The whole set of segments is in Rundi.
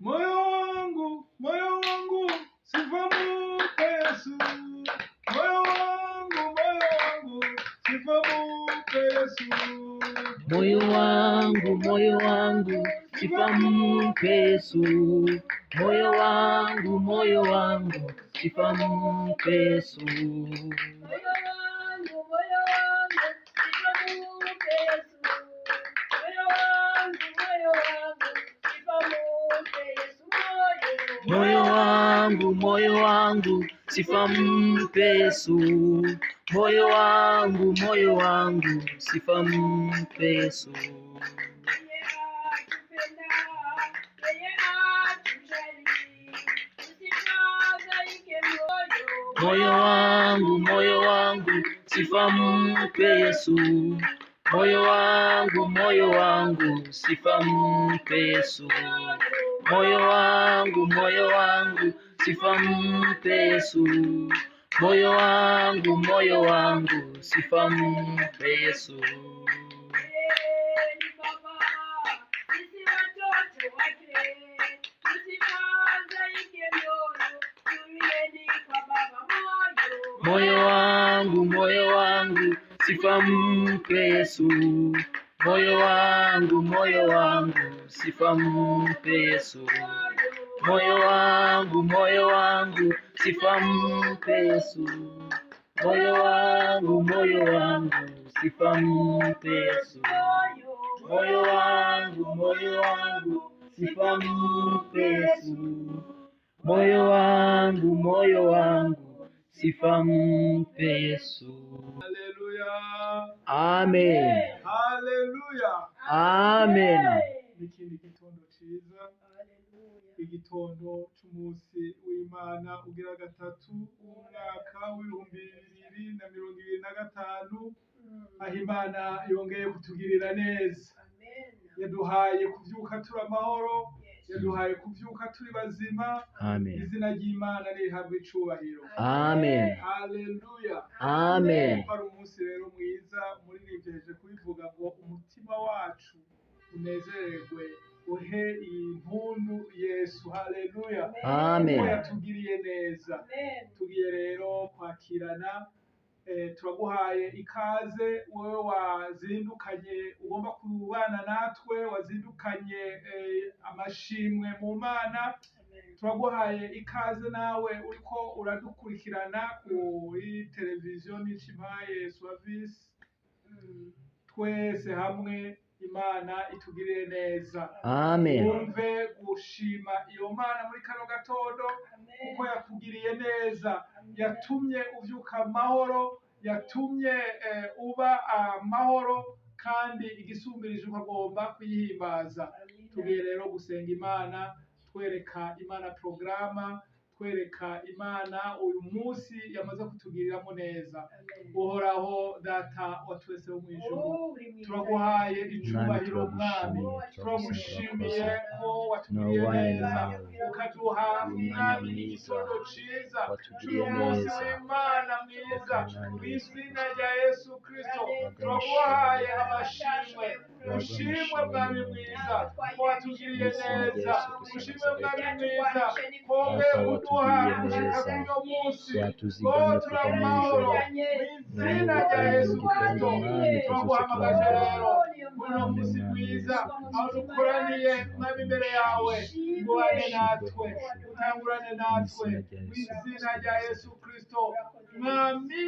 Moyo wangu, moyo wangu, sifa mupe Yesu. Moyo wangu, moyo wangu, sifa mupe Yesu. Moyo wangu, moyo wangu, sifa mpe Yesu. Moyo wangu, moyo wangu, sifa mpe Yesu. Moyo wangu, moyo wangu, sifa mupe Yesu. Moyo wangu, moyo wangu, sifa mupe Yesu. Moyo wangu, moyo wangu, sifa mpe Yesu. Moyo wangu, moyo wangu, sifa mpe Yesu. Yeye atupenda, yeye atujali, tusifadhaike mioyo. Moyo wangu, moyo wangu, sifa mpe Yesu. Moyo wangu, moyo wangu, sifa mpe Yesu. Moyo wangu, moyo wangu, sifa mpe Yesu. Moyo wangu, moyo wangu, sifa mpe Yesu. Yeye ni Baba, sisi watoto wake, tusifadhaike mioyo, tulieni kwa Baba moyo. Moyo wangu, moyo wangu, sifa mpe Yesu. Moyo wangu, moyo wangu, sifa mpe Yesu. Moyo wangu, moyo wangu, sifa mpe Yesu. Moyo wangu, moyo wangu, sifa mpe Yesu. Moyo wangu, moyo wangu, sifa mpe Yesu. Moyo wangu, moyo wangu, sifa mpe Yesu. Haleluya, Amen. haleluya. Amen. N'ikindi gitondo ciza, igitondo c'umunsi w'Imana ugira gatatu w'umwaka w'2025, aho Imana yongeye kutugirira neza. Yaduhaye kuvyuka turi amahoro, yaduhaye kuvyuka turi bazima. Amen. Izina ry'Imana nirihabwe icubahiro. Amen. Haleluya. Amen. Kuko ari umunsi rero mwiza, umuririmbyi yahejeje kubivuga ngo umutima wacu unezererwe, uhe impundu Yesu. Haleluya. Kuko Amen. yatugiriye neza. Tugiye rero kwakirana, turaguhaye ikaze wowe wazindukanye ugomba kubana natwe, wazindukanye amashimwe mu Mana. Turaguhaye ikaze nawe uriko uradukurikirana kuri televiziyo Nicimpaye Service. Twese hamwe Imana itugirire neza. Amen. Wumve gushima iyo Mana muri kano gatondo, kuko yakugiriye neza, yatumye uvyuka amahoro, yatumye uba amahoro, kandi igisumbirije ukagomba kuyihimbaza. Tugiye rero gusenga Imana, twereka Imana porogaramu, twereka Imana uyu munsi yamaze kutugiriramo neza. Uhoraho Data wa twese wo mu ijuru, turaguhaye icubahiro Mwami, turagushimiye ko watugiriye neza, ukaduha Mwami igitondo ciza watugiriye c'uyu munsi neza. w'Imana mwiza. Mu izina rya Yesu Kristo turaguhaye amashimwe. Ushimwe Mwami mwiza ko watugiriye neza, ushimwe Mwami mwiza ko wongeye kuduha gushika kuri uno munsi, ko turi amahoro. Mu izina rya Yesu Kristo turaguhamagaje rero kuri uno munsi mwiza aho dukoraniye Mwami imbere yawe, ngubane natwe, utangurane natwe mu izina rya Yesu Kristo. Mwami,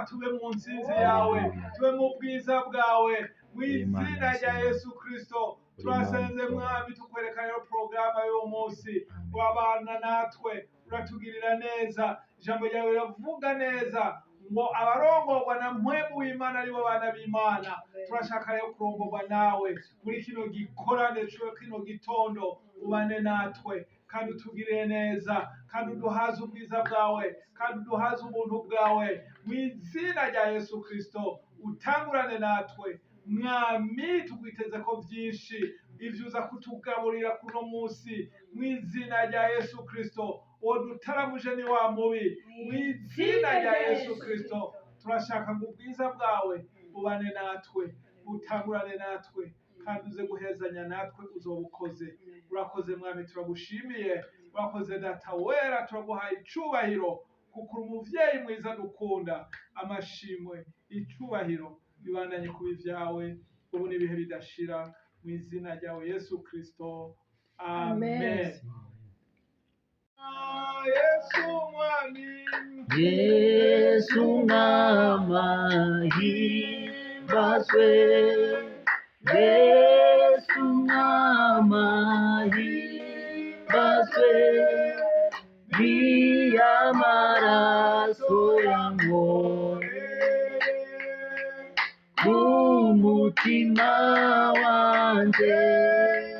tube mu nsinzi yawe, tube mu bwiza bwawe, mu izina rya Yesu Kristo turasenze. Mwami, tukwereka rero porogaramu y'uwo munsi, wabana natwe, uratugirira neza. Ijambo ryawe riravuga neza ngo abarongorwa na mpwemu w'Imana aribo bana b'Imana. Turashaka rero kurongorwa nawe muri kino gikorane cyo kino gitondo. Ubane natwe kandi utugirire neza, kandi uduhaze ubwiza bwawe, kandi uduhaze ubuntu bwawe, mu izina rya Yesu Kristo. Utangurane natwe Mwami, tukwiteze ko byinshi ivyo uza kutugaburira kuno munsi, mu izina rya Yesu Kristo. Uwo dutaramuje ni wa mubi, mu izina rya Yesu Kristo. Turashaka ngo ubwiza bwawe bubane natwe, butangurane natwe. Kandi uze guhezanya natwe, uzoba ukoze. Urakoze Mwami, turagushimiye. Urakoze Data wera, turaguhaye icubahiro kuko uri umuvyeyi mwiza dukunda. Amashimwe, icubahiro bibandanye kuba ibyawe ubu n'ibihe bidashira, mu izina ryawe Yesu Kristo, amen. Yesu Mwami. Yesu Mwami ahimbazwe, Yesu Mwami ahimbazwe, n'iy'amaraso yankoreye umutima wanje.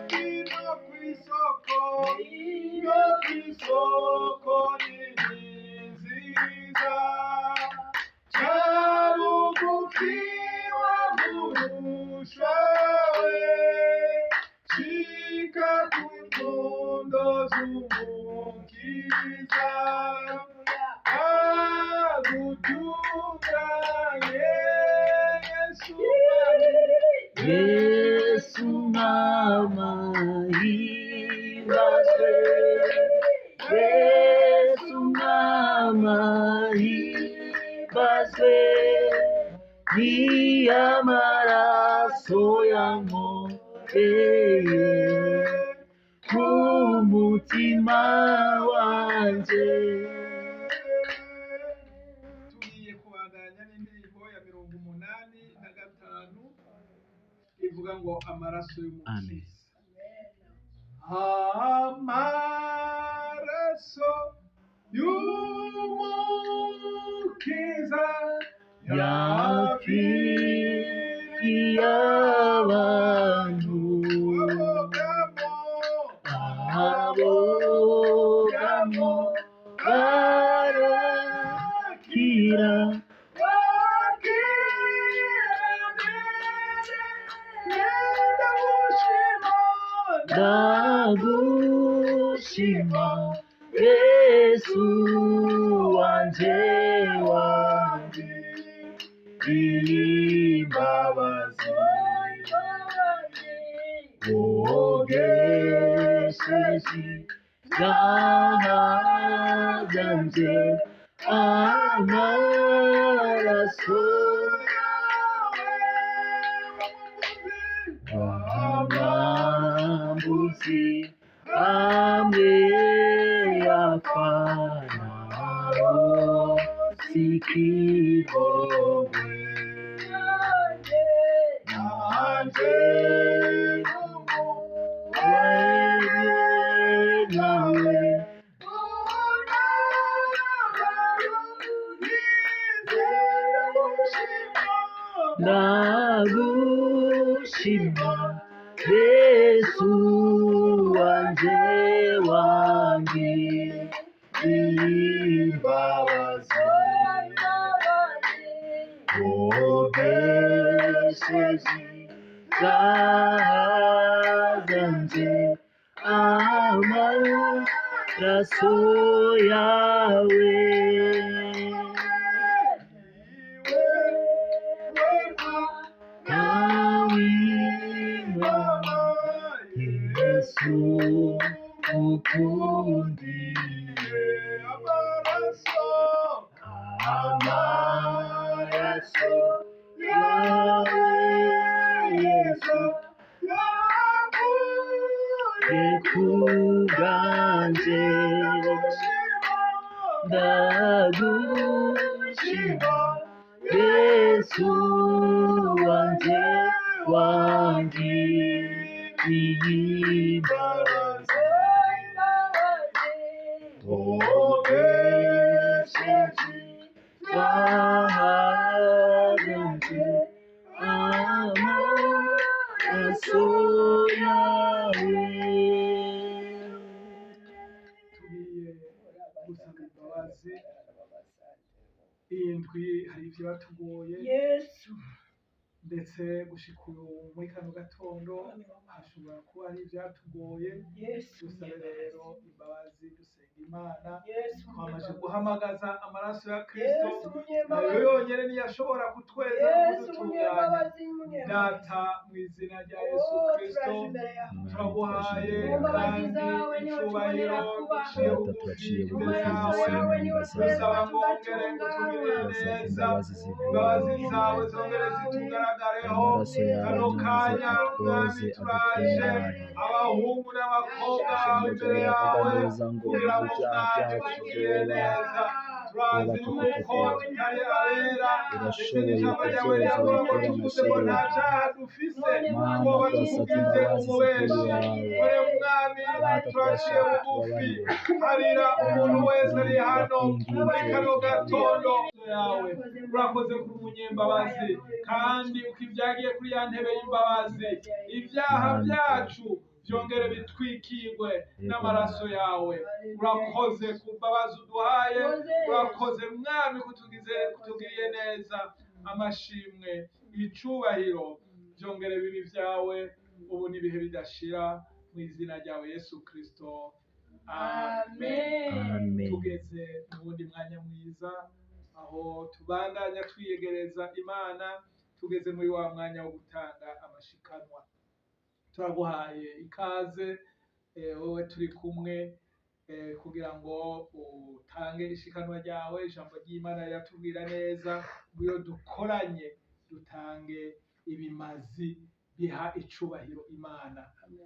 Ngwino kw'isoko, ngwino kw'isoko nini nziza, ca bugufi wa murushwa we, shika ku mpundo z'Umukiza, agutunganye Yesu Mwami. Yesu Mwami ahimbazwe, Yesu Mwami ahimbazwe, n'iy'amaraso yankoreye umutima wanje. Tugiye kubandanya n'indirimbo ya 85 ivuga ngo amaraso y'Umukiza. Amaraso y'Umukiza yapfiriye abantu, abogamo, abogamo barakira, ndagushima Yesu wanje, wanje imbabazi wogesheje ibyaha byanje, amaraso wamambuzi amwe yapfanaho sikigongwe nanje wewe nawe. Ndagushima Yesu wanje, wange imbabazi wogesheje ibyaha byanje, amaraso yawe. Nawima Yesu ukundiye, amaraso yawe Yesu kubwanje. Ndagushima Yesu wanje, wange imbabazi wogesheje ibyaha byanje, amaraso yawe. Tugiye gusaba imbabazi. Iyi ndwi hari ibyo batugoye. Yesu. Ndetse gushika ubu muri kano gatondo hashobora kuba hari ivyatugoye. Yesu Dusabe rero imbabazi, dusenga Imana. Yesu Twamaze guhamagaza amaraso ya Kristo, Yesu nayo munyembabazi. yonyene niyo ashobora kutweza no Yesu kudutunganya. munyembabazi, munyembabazi. Data, mu izina rya Yesu Oh, Kristo, turaje imbere yawe. turaguhaye Mu mbabazi kandi zawe niho icubahiro. tubonera kuba. Duciye Data, bugufi turaciye Mu imbere bugufi maraso yawe, yawe niho dusenga twezwa dusaba ngo wongere tugatunganywa. utugirire Turasabye neza, imbabazi zivuye imbabazi mu zawe ijuru. zongere zitugaragareho. Amaraso yawe Kano nize kanya atwoze, Mwami, turaje adutunganye. abahungu n'abakobwa Ijambo bawe imbere ryawe riravuga yawe neza ngo kugira mu ngo byaha Mwami byacu utugirire vyoba neza. Turazi vyoba yuko tukutuku. tutari abera, ndetse Urashoboye n'ijambo ryawe kutwoza riravuga ngo ugakura tuvuze ngo nta amashereka. caha dufise, Mana, twoba turasabye tukugize imbabazi zivuye umubeshi. iwawe. None Mwami, Data, turaciye turashaka bugufi, tubabarire. harira umuntu Mwami, wese ari hano muri turakwinginze kano tubabarire. gatondo yawe. Urakoze kuri umunyembabazi, kandi uko ibyagiye kuri ya ntebe y'imbabazi, ibyaha Mwami, byacu byongere bitwikirwe Yego n'amaraso Mwami. yawe. Urakoze ku mbabazi uduhaye, urakoze Mwami kutugiriye neza. Amashimwe, icubahiro byongere bibi byawe ubu n'ibihe bidashira, mu izina ryawe Yesu Kristo, amen. Amen. Tugeze mu wundi mwanya mwiza aho tubandanya twiyegereza Imana. Tugeze muri wa mwanya wo gutanga amashikanwa. Turaguhaye ikaze, wowe turi kumwe, kugira ngo utange ishikanwa ryawe. Ijambo ry'Imana riratubwira neza ngo iyo dukoranye dutange ibimazi biha icubahiro Imana.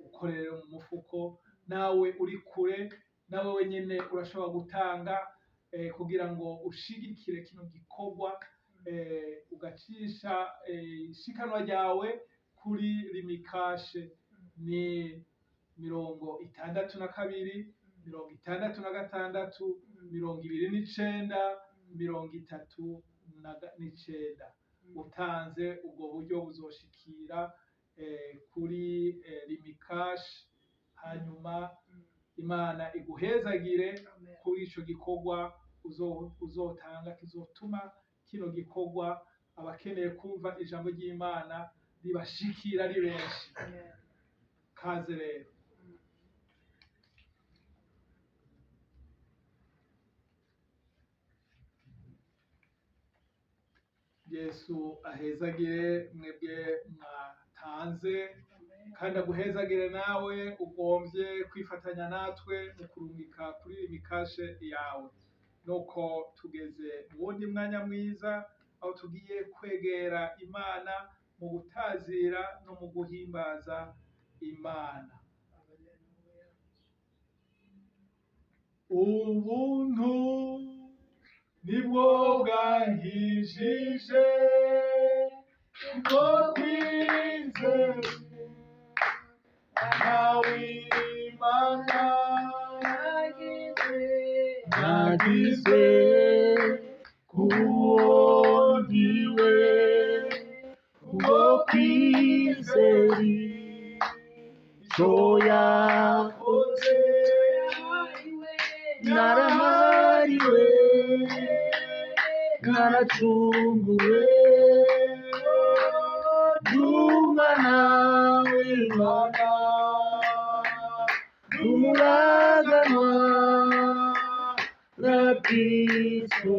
Ukorere rero mu mufuko, nawe uri kure, nawe wenyine urashobora gutanga, kugira ngo ushigikire kino gikorwa, ugacisha ishikanwa ryawe kuri Limikashe. Ni 62 66 29 39. Utanze ubwo buryo buzoshikira kuri Limikashe, hanyuma Imana iguhezagire kuri ico gikorwa uzotanga kizotuma kino gikorwa abakeneye kumva ijambo ry'Imana ribashikira ari benshi. Kaze rero. Yesu ahezagire mwebwe mwatanze, kandi aguhezagire nawe ugombye kwifatanya natwe mu kurungika kuri Limikashe yawe. Nuko tugeze mu wundi mwanya mwiza aho tugiye kwegera Imana mu gutazira no mu guhimbaza Imana. Ubuntu nibwo bwankijije, bwo kwizera Imana, Nagizwe kuwo ndiwe kubwo kwizera ico yakoze. Narahariwe, naracunguwe, ndumwana w'Imana, ndumuraganwa na Kristo.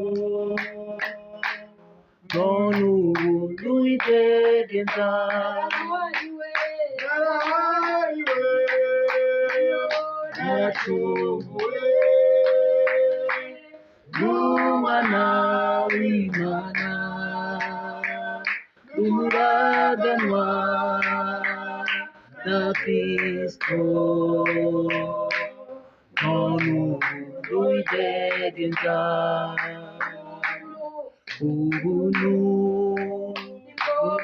None ubu nduwidegenza. Narahariwe, naracunguwe, ndumwana w'Imana, ndumuraganwa na Kristo. None ubu nduwidegenza. Ubuntu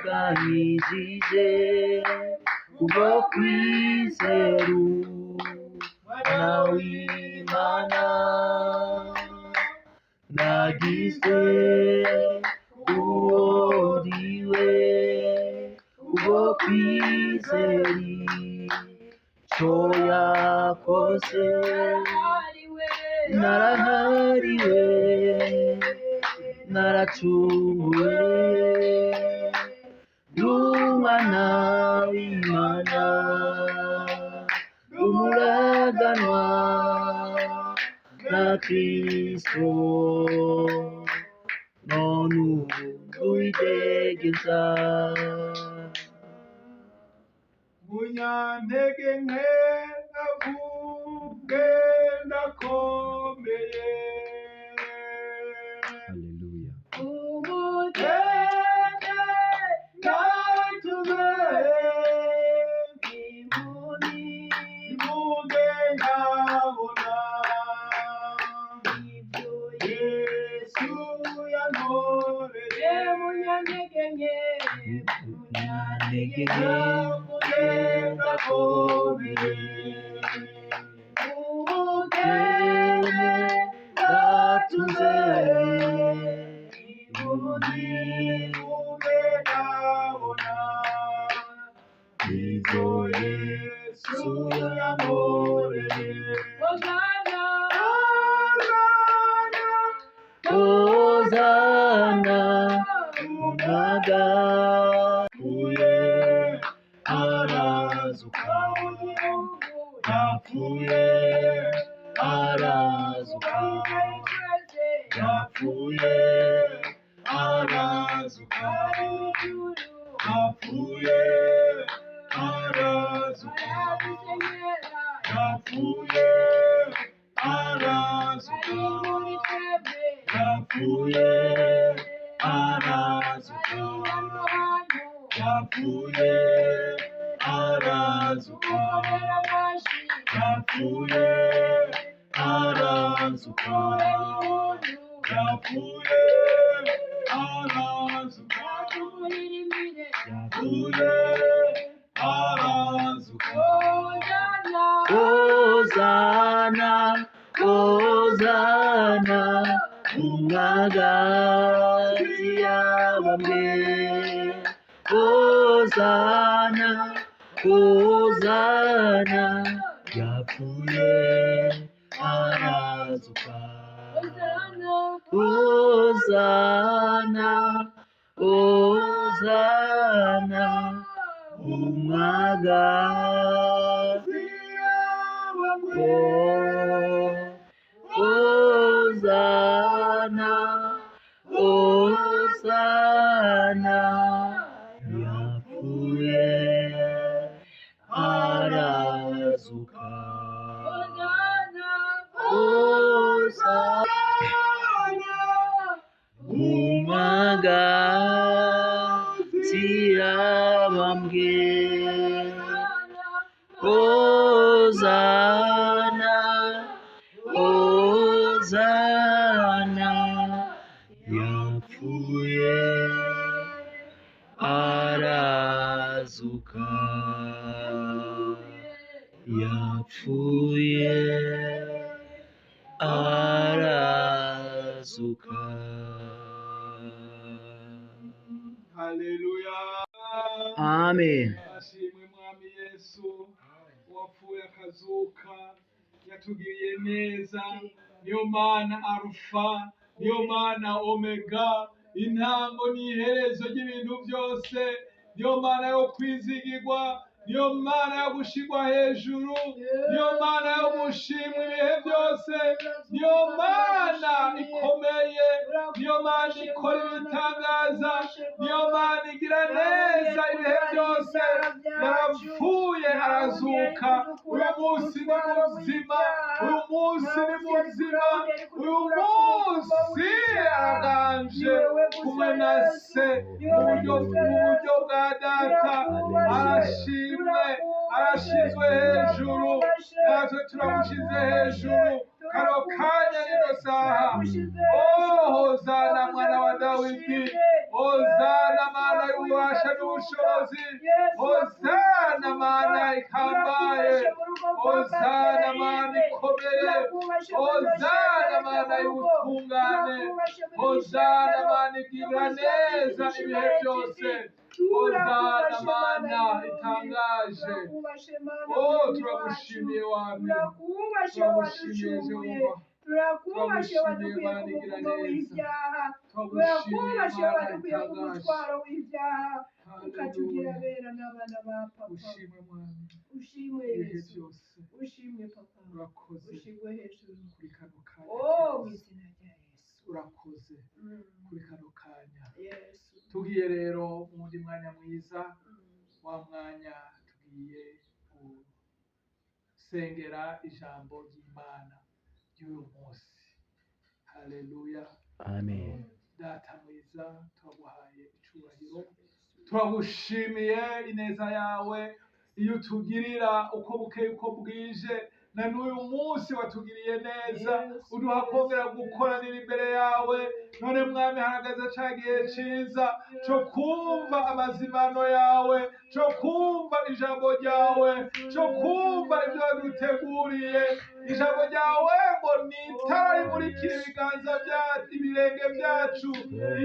bwankijije kubwo kwizera Umwana w'Imana, nagizwe uwo ndiwe kubwo kwizera ico yakoze. Narahariwe, naracunguwe, Umwana w'Imana, umuraganwa na Kristo, none ubu nduwidegemvya. Munyantege nke navuge ndakomeye. Haleluya. Umugende natuze impuge nkabona Yesu yankoreye. Munyantege nke, Munyantege nke, navuge ndakomeye. Umugende ndatuze, impuge nkabona ibyo Yesu yankoreye. Hosana, Hosana, umwagakuye arazuka, yapfuye arazuka, yapfuye arazuka, yapfuye arazuka, yapfuye arazuka, yapfuye arazuka, yapfuye arazuka, yapfuye arazuka, yapfuye arazuka, yapfuye arazuka. Hosana, Hosana, umwagazi yabambwe. Hosana, Hosana, yapfuye arazuka. Hosana, Hosana, umwagazi yabambwe. Hosana, Hosana, yapfuye arazuka. Hosana, umwagazi yabambwe. Hosana, Hosana, yapfuye arazuka. Yapfuye arazuka. Haleluya. Amen. Ashimwe Mwami Yesu wapfuye akazuka, yatugiriye neza. Niyo Mana Arufa, niyo Mana Omega, intango n'iherezo ry'ibintu byose, niyo Mana yo kwizigirwa, niyo Mana yo gushirwa hejuru, niyo Mana yo gushimwa ibihe byose, niyo Mana ikomeye, niyo Mana ikora ibitangaza, niyo Mana igira neza ibihe byose. Yarapfuye arazuka, uyu munsi ni muzima, uyu munsi ni muzima, uyu munsi araganje kumwe na se mu buryo bwa data. Arashimwe, arashizwe hejuru, natwe turamushize hejuru kano kanya nino saha. Oh, hozana mwana wa Dawidi, hozana Mana y'ububasha n'ubushobozi, hozana Mana ihambaye, hozana Mana ikomeye, hozana Mana y'ubutungane, hozana Mana igira neza ibihe byose, hozana Mana itangaje. Oh, turagushimiye wami, turagushimiye Jehova, Turakubaha wadukuye Mana ku igira muvumo neza. w'ibyaha, Turagushimiye turakubaha Mana wadukuye ku itangaje. mutwaro w'ibyaha, Ukatugira abera n'abana ba papa. Ushimwe Mwami Ushimwe ibihe Yesu. byose. Ushimwe papa. Urakoze Ushimwe hejuru. kuri kano kanya Oh, mu keza. izina rya Yesu. Urakoze kuri kano kanya. Yesu. Tugiye rero mu wundi mwanya mwiza, wa mwanya tugiye gusengera ijambo ry'Imana ry'uyu munsi. Haleluya. Amen. Data mwiza, turaguhaye icubahiro, turagushimiye ineza yawe iyo utugirira uko bukeye uko bwije. Na n'uyu munsi watugiriye neza, uduha kongera gukoranira imbere yawe. None Mwami, haragaze ca gihe ciza co kumva amazimano yawe, co kumva ijambo ryawe, co kumva ibyo waduteguriye. Ijambo ryawe ngo ni itara rimurikira ibiganza byacu, ibirenge byacu.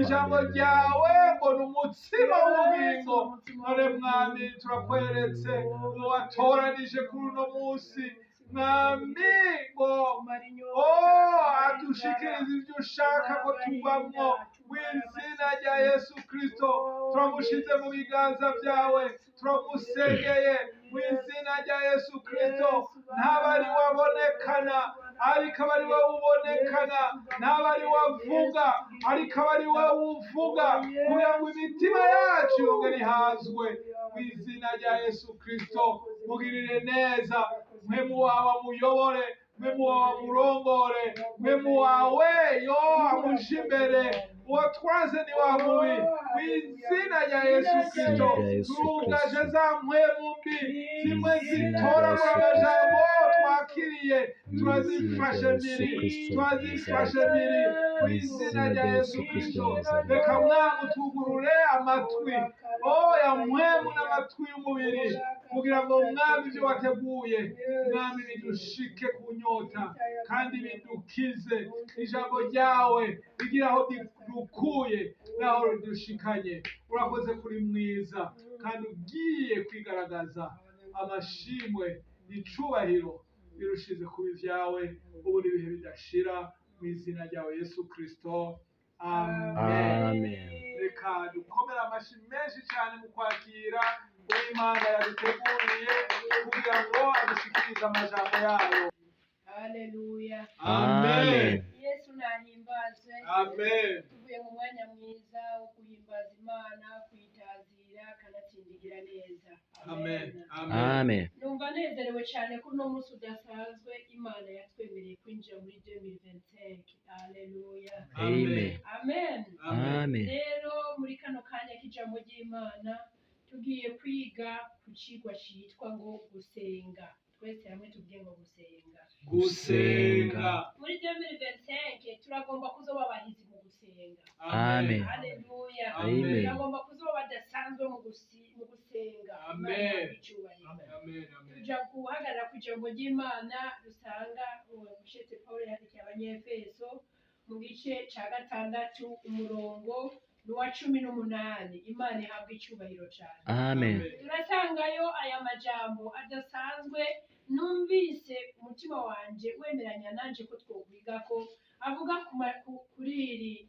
Ijambo ryawe ngo ni umutsima w'ubugingo. None Mwami, turakweretse uwo watoranije kuri uno munsi, Mwami, ngo oh adushikirize ibyo ushaka ko tubamwo. W'izina rya Yesu Kristo, turamushize mu biganza byawe, turamusengeye mu izina rya Yesu Kristo. Ntaba ari wabonekana, ariko aba ari wowe ubonekana. Ntaba ari wavuga, ariko aba ari wowe uvuga, kugira ngo imitima yacu yongere ihazwe. Mu izina rya Yesu Kristo, mugirire neza. Mpwemu wawe amuyobore, Mpwemu wawe amurongore, Mpwemu wawe yo amuje imbere. Uwo twaze ni wa mubi. Mu izina rya Yesu Kristo, turugaje za mpwemu mbi zimwe zitoragura amajambo twakiriye. Turazifashe mpiri, turazifashe mpiri mu izina rya Yesu Kristo. Reka Mwami utugurure amatwi, oya mpwemu n'amatwi y'umubiri, kugira ngo Mwami ibyo wateguye, Mwami, bidushike ku nyota kandi bidukize. Ijambo ryawe rigira aho ridukuye n'aho ridushikanye. Urakoze kuri mwiza kandi ugiye kwigaragaza. Amashimwe, icubahiro birushize kuba ibyawe ubu n'ibihe bidashira, mu izina ryawe Yesu Kristo, amen. Amen. Reka dukomere amashyi menshi cyane mu kwakira uw'Imana yaduteguriye kugira ngo adushikirize amajambo yayo. Haleluya. Amen. Yesu nahimbazwe. Amen. Tuvuye mu mwanya mwiza wo guhimbaza Imana, kuyitazira, kanatsindigira neza. Amen. Amen. Amen. Numva nezerewe cyane kuri uno munsi udasanzwe Imana yatwemereye kwinjira muri 2025. Haleluya. Amen. Amen. Amen. Rero muri kano kanya k'ijambo ry'Imana, tugiye kwiga ku cigwa citwa ngo gusenga. Twese hamwe tuvuge ngo gusenga. Gusenga. Muri 2025 turagomba kuzoba abahizi mu gusenga. Amen. Haleluya. Amen. Turagomba kuzoba badasanzwe mu gusenga. Amen. Imana ihabwe icubahiro. Amen. Amen. Tuja guhagarara ku ijambo ry'Imana rusanga uwo mushitsi Paul yandikiye Abanyefeso mu gice ca 6, umurongo ni uwa 18. Imana ihabwa icyubahiro cyane. Amen. Turasangayo aya majambo adasanzwe numvise umutima wanje wemeranya nanje ko twokwiga, ko avuga kuri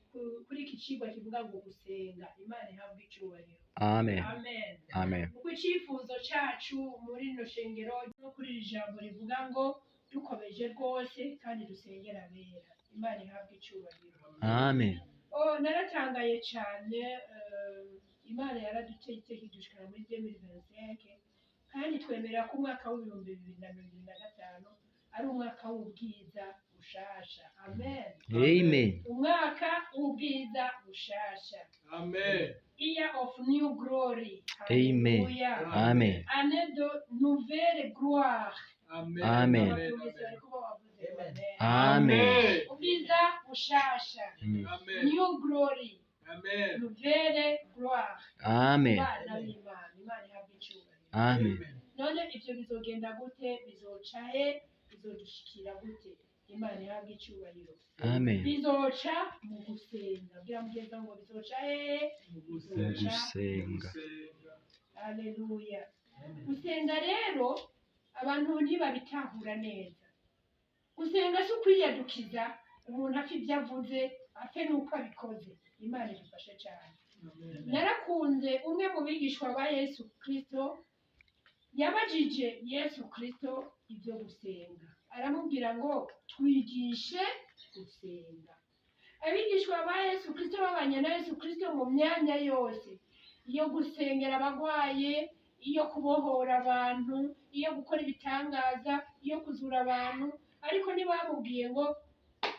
iki cigwa kivuga ngo gusenga. Imana ihabwa icyubahiro. Amen. Amen. Amen. Kuko icyifuzo cyacu muri rino shengero no kuri iri jambo rivuga ngo dukomeje rwose kandi dusengera abera. Imana ihabwa icyubahiro. Amen. Oh, naratangaye cyane. Imana yaraduteye iteka idushikana muri 2025, kandi twemera ko umwaka w'2025 ari umwaka w'ubwiza bushasha. Amen. Amen. Umwaka w'ubwiza bushasha. Amen. Year of new glory. Amen. Hallelujah. Amen. Année de nouvelle gloire. Amen. Amen. Abatumvise bariko bavuze amen. Amen. Ubwiza bushasha. Amen. New glory. Amen. Nouvelle gloire. Amen. Bana b'Imana, Imana ihabwa icyubahiro. Amen. None ivyo bizogenda gute? Bizoca he? Bizodushikira gute? Imana ihabwa icyubahiro. Amen. Bizoca mu gusenga. Bwira mugenzi wawe ngo bizoca hehe? Mu Mu gusenga. gusenga. Gusenga. Haleluya. Gusenga rero abantu ntibabitahura neza. Gusenga si ukwiyadukiza, umuntu afa ibyo avuze, apfe n'uko abikoze. Imana idufashe cyane. Narakunze umwe mu bigishwa ba Yesu Kristo yabajije Yesu Kristo ibyo gusenga, aramubwira ngo twigishe gusenga. Abigishwa ba Yesu Kristo babanye na Yesu Kristo mu myanya yose, iyo gusengera abagwaye, iyo kubohora abantu, iyo gukora ibitangaza, iyo kuzura abantu, ariko ntibamubwiye ngo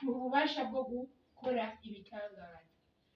duhe ububasha bwo gukora ibitangaza.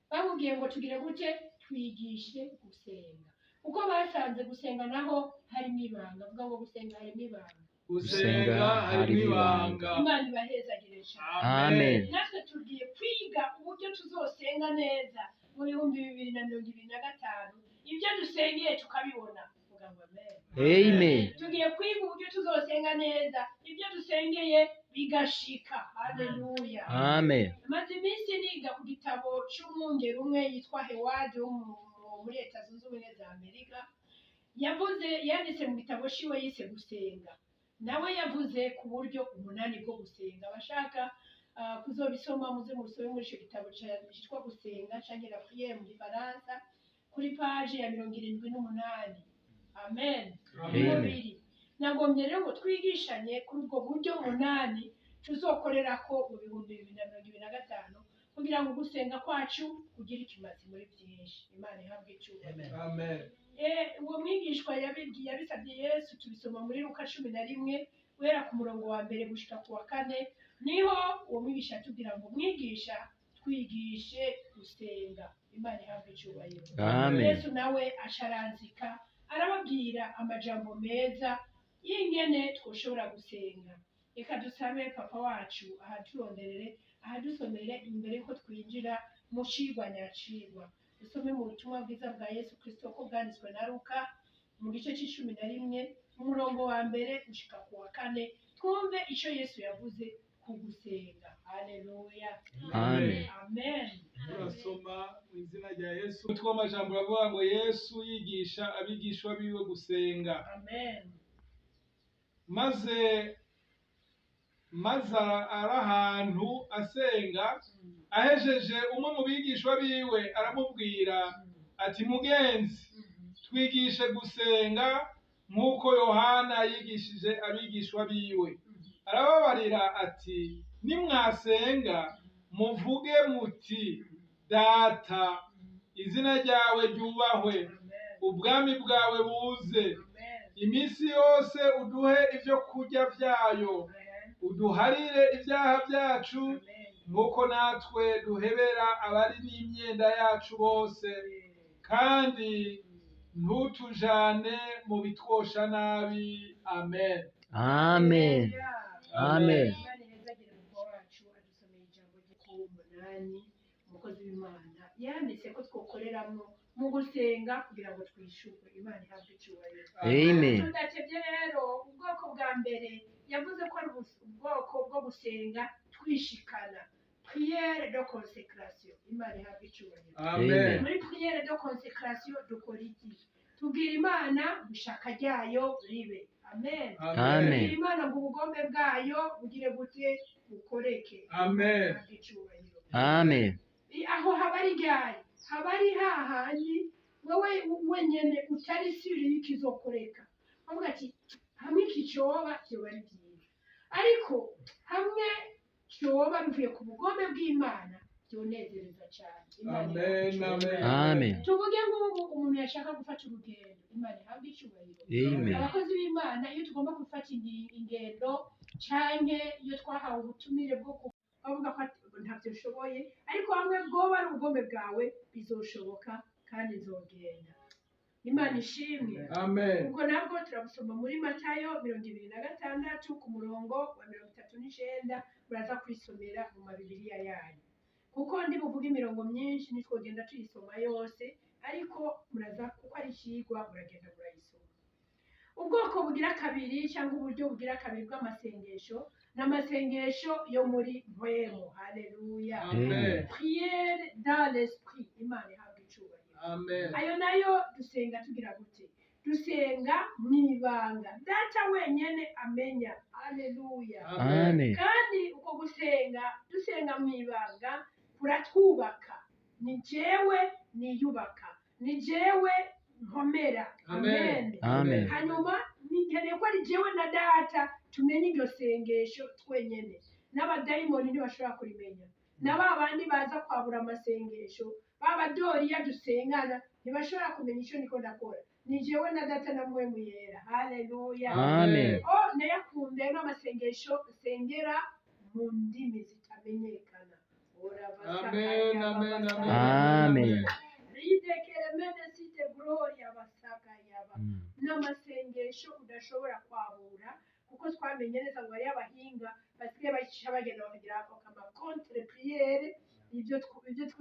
Bamubwiye ngo tugire gute? Twigishe gusenga. Kuko basanze gusenga naho harimo ibanga. Avuga ngo gusenga harimo ibanga. Gusenga harimo ibanga. Imana ibahezagire cyane. Amen. Natwe tugiye kwiga uburyo tuzosenga neza mu 2025, ibyo dusengeye tukabibona. Vuga ngo amen. Amen. Tugiye kwiga uburyo tuzosenga neza, ibyo dusengeye bigashika. Haleluya. Amen. Maze iminsi niga ku gitabo c'umwungeri umwe yitwa Hewadi wo muri Leta Zunze Ubumwe za Amerika. Yavuze, yanditse mu gitabo ciwe yise Gusenga. Nawe yavuze ku buryo umunani bwo gusenga. Abashaka kuzobisoma muze mubisome muri ico gitabo citwa Gusenga canke La Prière mu Gifaransa, kuri page ya 78. Amen. Amen. Mubiri nagombye rero ngo twigishanye kuri ubwo buryo munani tuzokorerako mu 2025, kugira ngo gusenga kwacu kugire ikimazi muri byinshi. Imana ihabwe icyubahiro. Amen. Uwo mwigishwa yabibwiye, yabisabye Yesu. Tubisoma muri Luka 11, guhera ku murongo wa mbere gushika ku wa kane. Niho uwo mwigisha atubwira ngo mwigisha, twigishe gusenga. Imana ihabwe icyubahiro. Amen. Yesu nawe asharanzika arababwira amajambo meza y'ingene twoshobora gusenga. Reka dusabe papa wacu ahaturonderere, ahadusomere imbere ko twinjira mu cigwa nyacigwa. Dusome mu butumwa bwiza bwa Yesu Kristo ko bwanditswe na Luka mu gice c'11, umurongo wa mbere gushika ku wa kane, twumve ico Yesu yavuze ku gusenga. Haleluya. Amen. Amen. Turasoma mu izina rya Yesu. Umutwe w'amajambo uravuga ngo Yesu yigisha abigishwa biwe gusenga. Amen. Maze ari ahantu asenga, ahejeje, umwe mu bigishwa biwe aramubwira ati: "Mugenzi, twigishe gusenga nk'uko Yohana yigishije abigishwa biwe." Arababarira ati: "Nimwasenga muvuge muti: Data, izina ryawe ryubahwe, ubwami bwawe buze, iminsi yose uduhe ibyo kurya byayo, uduharire ibyaha byacu nk'uko natwe duhebera abari n'imyenda yacu bose, kandi ntutujane mu bitwosha nabi. Amen." Amen. Amen. Imana ihezagire umukobwa wacu adusomeye ijambo ry'umunani. Umukozi w'Imana yanditse ko twokoreramo mu gusenga kugira ngo twishyurwe. Imana ihabwe icyubahiro. Amen. Tudatebye rero, ubwoko bwa mbere yavuze ko ari ubwoko bwo gusenga twishikana, prière de consécration. Imana ihabwe icyubahiro. Amen. Muri prière de consécration dukora iki? Tubwira Imana ngo ishaka ryayo ribe. Amen. Amen. Tubwira Imana ngo ubugombe bwayo bugire gute? Bukoreke. Amen. Ihabwe icyubahiro. Amen. Aho haba ari ryari? Haba ari hahandi wowe wenyene utari sûr y'ikizokoreka, bavuga ati hamwe iki coba vyoba ari byiza, ariko hamwe cyoba bivuye ku bugombe bw'Imana byonezereza cyane. Imana Amen. ihabwe icyubahiro. Amen. Amen. Tuvuge nk'ubu umuntu yashaka gufata urugendo. Imana ihabwe icyubahiro. Amen. Abakozi b'Imana, iyo tugomba gufata ingendo canke iyo twahawe ubutumire bwo bavuga ko ntabyo nshoboye, ariko hamwe bwoba ari ubugombe bwawe bizoshoboka kandi nzogenda. Imana ishimwe. Amen. Ubwo nabwo turabusoma muri Matayo 26, ku murongo wa 39. Muraza kwisomera mu mabibiriya yanyu, kuko ndi buvuge imirongo myinshi, ntitwogenda tuyisoma yose, ariko muraza, kuko ari ikigwa, muragenda murayisoma. Ubwoko bugira kabiri cyangwa uburyo bugira kabiri bw'amasengesho ni amasengesho yo muri mpwemu. Haleluya. Amen. Prière dans l'esprit. Imana ihabwa icyubahiro. Amen. Ayo nayo dusenga tugira gute? Dusenga mu ibanga Data wenyene amenya. Haleluya. Amen. Kandi uko gusenga dusenga mu ibanga kuratwubaka. Ni jewe niyubaka, ni jewe nkomera. Amen. Amen. Hanyuma nkeneye ko ari jewe na Data tumenye iryo sengesho twenyene. N'abadayimoni ntibashobora kurimenya, na ba bandi baza kwabura amasengesho, ba badoriya dusengana, ntibashobora kumenya icyo niko ndakora. Ni jewe na Data na Mpwemu Yera. Haleluya. Amen. Oh, nayakunde n'amasengesho nsengera mu ndimi zitamenyekana. Amen, amen, amen. Amen. Ridekere site gloria basaka yaba. N'amasengesho udashobora kwabura, kuko twamenye neza ngo hariyo abahinga basigaye bacisha bagenda bakagira ama contre prière, ibyo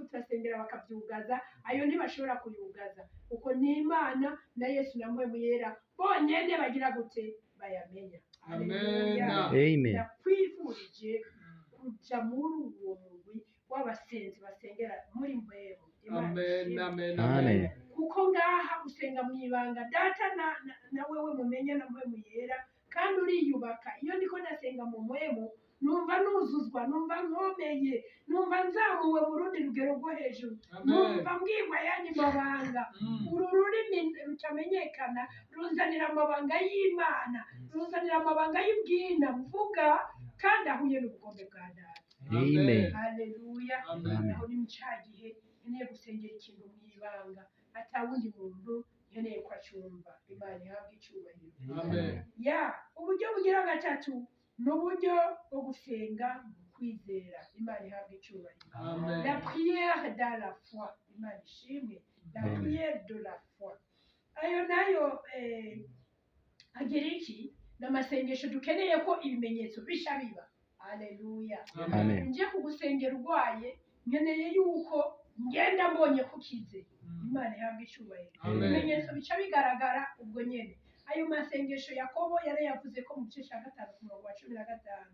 turasengera bakabyugaza. Ayo ntibashobora kuyugaza, kuko ni Imana na Yesu na Mpwemu Yera bonyene bagira gute? Bayamenya. Amen. Haleluya. Amen. Ndakwifurije kuja muri uwo mugwi w'abasenzi basengera muri Mpwemu. Imana Amen, ishimwe. amen, Amen. Kuko ngaha usenga mu ibanga, Data na wewe mumenya na Mpwemu Yera, kandi uriyubaka. Iyo ndiko ndasenga mu Mpwemu, numva nuzuzwa, numva nkomeye, numva nzamuwe mu rundi rugero rwo hejuru. Amen. Numva mbwirwa yanyu mabanga. Uru rurimi rutamenyekana ruzanira amabanga y'Imana, ruzanira amabanga y'ubwina mvuga, kandi ahuye n'ubugombe bwa Data. Amen. Haleluya. Amen. Aho ni mu cya gihe nkeneye gusengera ikintu mu ibanga, atawundi muntu nkeneye ko acyumva. Imana ihabwe icyubahiro. Amen. Ya, uburyo bugira gatatu ni uburyo bwo gusenga mu kwizera. Imana ihabwe icyubahiro. Amen. La prière dans la foi. Imana ishimwe. La Amen. prière de la foi, ayo nayo agira iki? Ni amasengesho dukeneye ko ibimenyetso bisha biba. Haleluya. Amen. Nje kugusengera urwaye, nkeneye yuko ngenda mbonye ko ukize. Imana ihabwe icyubahiro. Amen. Ibimenyetso bica bigaragara ubwo nyene. Ayo masengesho Yakobo yarayavuze ko mu gice cya 5 ku murongo wa 15,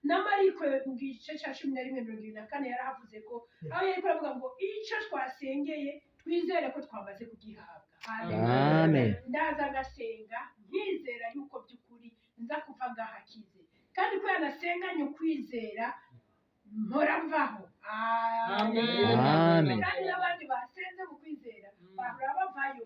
na Mariko mu gice cya 11 24 yarahavuze ko, aho yariko aravuga ngo icyo twasengeye twizere ko twamaze kugihabwa. Amen. Ndaza ngasenga nkizera yuko by'ukuri nza kuva ngahakize, kandi ko yanasenganye ukwizera mpora mvaho. Amen. Amen. Kandi n'abandi basenze mu kwizera bahora bavayo,